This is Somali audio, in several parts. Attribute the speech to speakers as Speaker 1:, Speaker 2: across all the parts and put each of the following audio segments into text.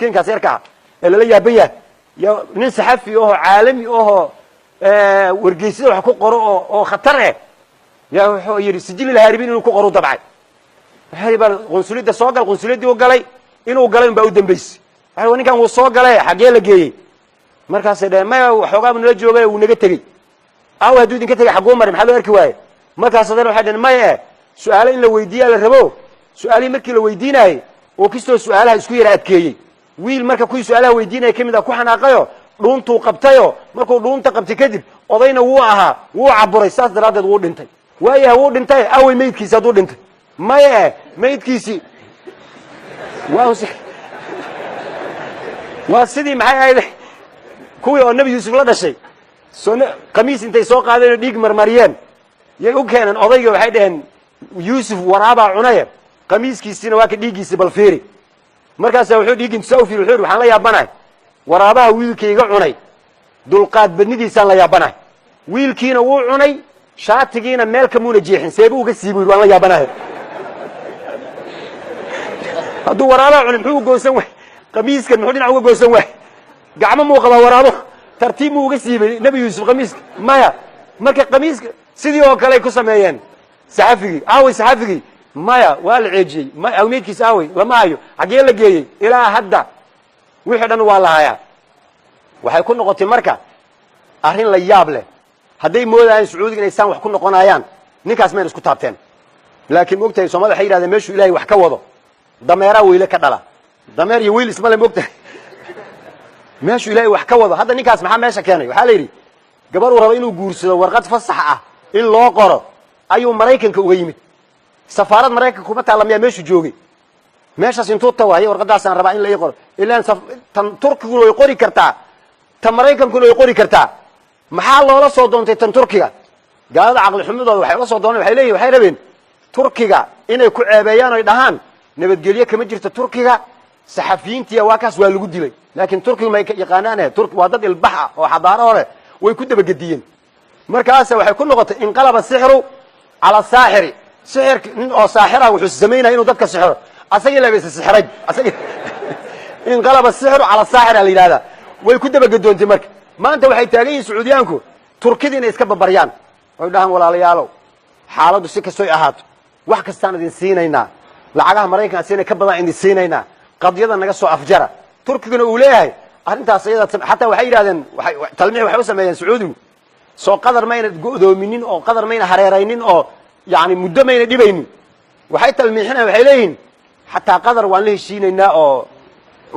Speaker 1: Miskiinkaas yarka ah ee lala yaaban yahay, ya nin saxafi ahoo caalami ahoo wargeysyada wax ku qoro oo khatar eh, yaa wuxuu yidhi سجل الهاربين inuu ku qoro dabcay. Wuxuu bal qunsuliyadda soo gal. Qunsuliyaddii u galay, inuu galay unbaa u dambaysay. Waxa ninkan wuu soo galay, xaggee la geeyey? Markaasay dhaheen, maya, waxoogaa nala joogay, wuu naga tegey. Aaw, hadduu idinka tegay, xagguu maray? Maxaa loo arki waaye? Markaas haddana waxay dhaheen, maya, eh, su-aalo in la weydiiyaa la rabo. Su-aalihii markii la weydiinaayey oo kistoo su-aalaha isku yara adkeeyey, wiil marka kuwii su-aalaha weydiinaya kamid ah ku xanaaqayo, dhuuntuu qabtayo. Markuu dhuunta qabtay kadib, odayna wuu ahaa, wuu caburay, saas daraaddeed wuu dhintay. Waayaha, wuu dhintay, awey maydkiisi? Hadduu dhintay, maya, eh, maydkiisi waa sidii, maxay ahayd, kuwii oo Nebi Yuusuf la dhashay soo qamiis intay soo qaadeen oo dhiig marmariyeen yay u keeneen odayga. Waxay dhaheen, "Yuusuf waraabaa cunaye, qamiiskiisiina waa ka dhiiggiisi, bal fiiri." Markaasaa wuxuu dhiiggi intusaa u fiiri, wuxuu yidhi, "Waxaan la yaabanahay waraabaha wiilkayga cunay dulqaad badnidiisaan la yaabanahay. Wiilkiina wuu cunay, shaatigiina meel kamuuna jeexin, seebuu uga sii?" Bu yidhi. "Waan la yaabanahay, hadduu waraabaha cunay, muxuu u goosan waay qamiiskan? Muxuu dhinac uga goosan waay? Gacmo muu qabaa waraabo? Tartiib muu uga siibay Nebi Yuusuf qamiiska? Maya." Marka qamiiska sidii oo kale ay ku sameeyeen saxafigii. Aaway saxafigii? Maya, waa la ceejiyey. Awmeydkiisa aaway? Lama hayo. Xaggee la geeyey? Ilaa hadda wixii dhan waa la hayaa. Waxay ku noqotay marka arrin la yaab leh. Hadday moodayaan Sacuudiga inay saan wax ku noqonayaan, ninkaas mayna isku taabteen. Laakiin moogtahay, Soomaalida waxay yidhahdeen, meeshuu Ilahay wax ka wado, dameeraa weyle ka dhala. Dameer iyo weyl ismale, moogtahay. Meeshuu Ilahay wax ka wado. Hadda ninkaas maxaa meesha keenay? Waxaa la yidhi, gabar uu raba inuu guursado, warqad fasax ah in loo qoro ayuu Maraykanka uga yimid. Safaarad Maraykanka kuma taalla miyaa meeshuu joogay? Meeshaas intuu tago, "Haye, warqadaasaan rabaa in la ii qoro." Ilaan tan Turkiguna way qori kartaa, tan Maraykankuna way qori kartaa. Maxaa loola soo doontay tan Turkiga? Gaalada caqli xumadooda waxay ula soo dooneen, waxay leeyihin, waxay rabeen Turkiga inay ku ceebeeyaan, oy dhahaan, "Nabadgelyo kama jirto Turkiga, saxafiyiintiya waa kaas, waa lagu dilay." Laakiin Turkiga may yaqaanaan? Turk waa dad ilbax ah oo xadaaro hore way ku dabagediyeen. Markaasa waxay ku noqotay انقلب السحر على الساحر. Sixirka nin oo saaxira wuxuu samaynaya inuu dadka sixiro, asagii laba isa sixray asagii. انقلب السحر على الساحر la yidhahdaa. Way ku dabagedoontay. Marka maanta waxay taagan yihiin Sacuudiyaanku Turkida inay iska babaryaan, oy dhahaan, "Walaalayaalow, xaaladdu si kastoy ahaato, wax kastaan idin siinaynaa, lacagaha Maraykanka siina ka badan idin siinaynaa, qadiyada naga soo afjara." Turkiguna uu leeyahay arrintaas iyada. Xataa waxay yidhahdeen, talmiix waxay u sameeyeen Sacuudigu, soo Qadar mayna go'doominin oo Qadar mayna hareeraynin oo yani muddo mayna dhibaynin. Waxay talmiixinayan, waxay leeyihiin, xataa Qadar waan la heshiinaynaa oo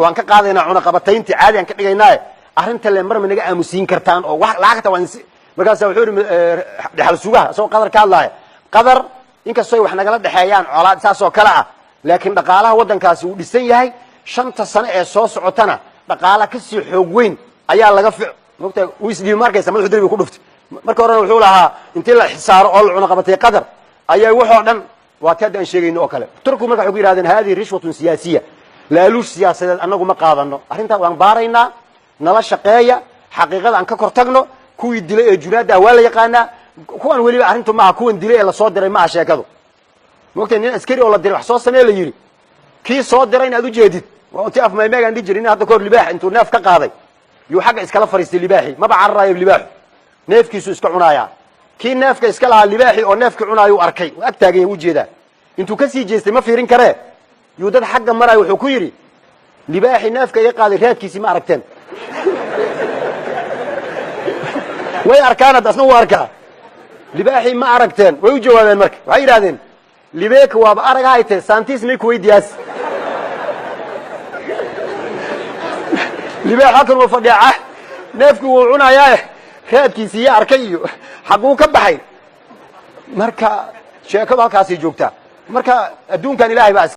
Speaker 1: waan ka qaadaynaa cunaqabatayntii, caadi aan ka dhigaynaaye, arrinta le mar ma naga aamusiin kartaan oo wax lacagta waan. Markaasa wuxuu yidhi dhexal sugaha, isagoo Qadar ka hadlaaya, "Qadar inkastoy wax nagala dhexeeyaan, colaad saas oo kale ah, laakiin dhaqaalaha waddankaasi uu dhisan yahay. 5ta sano ee soo socotana dhaqaala kasii xoog weyn ayaa laga fi mogtahay." Uu isdhiibi markaysa, madaxu derbiga ku dhuftay. Marka horena wuxuu lahaa, intii la xisaaro oo la cunaqabatay Qadar ayaa waxoo dhan waa ti hadda aan sheegayno oo kale. Turkigu marka waxay ku yidhahdeen, هذه رشوة سياسية, laaluush siyaasadeed, annagu ma qaadano arrintaa, waan baaraynaa, nala shaqeeya, xaqiiqada aan ka kor tagno. Kuwii dilay ee junaadda ah waa la yaqaanaa. Kuwan weliba arrintu maaha kuwan dilay ee lasoo diray, maaha sheekadu. Mogtay, nin askari oo la diray wax soo samee la yidhi, kii soo diray in aad ujeedid waa unti af maymeegaan dhihi jirin. Hadda kahor libaax intuu neef ka qaaday yuu xagga iskala fariistay. Libaaxii maba cararaayo, libaaxu neefkiisu iska cunaayaa. Kii neefka iska lahaa libaaxii oo neefkii cunaayuu arkay, waa ag taagan yahay, ujeedaa. Intuu ka sii jeestay, ma fiirin karee, yuu dad xagga maraayo wuxuu ku yidhi, "Libaaxii neefka iga qaaday raadkiisii ma aragteen?" Way arkaan, hadda asna wuu arkaa. "Libaaxii ma aragteen?" Way u jawaabeen. Marka waxay yidhahdeen, "Libeeka waaba arag hayte, saantiis may kuweydiyaas. Libaax halkan wuu fadhiyaa, neefkii wuu cunayaaye, raadkiisii ya arkay iyo xagguu ka baxay?" Marka sheekadu halkaasay joogtaa. Marka adduunkan Ilahay baa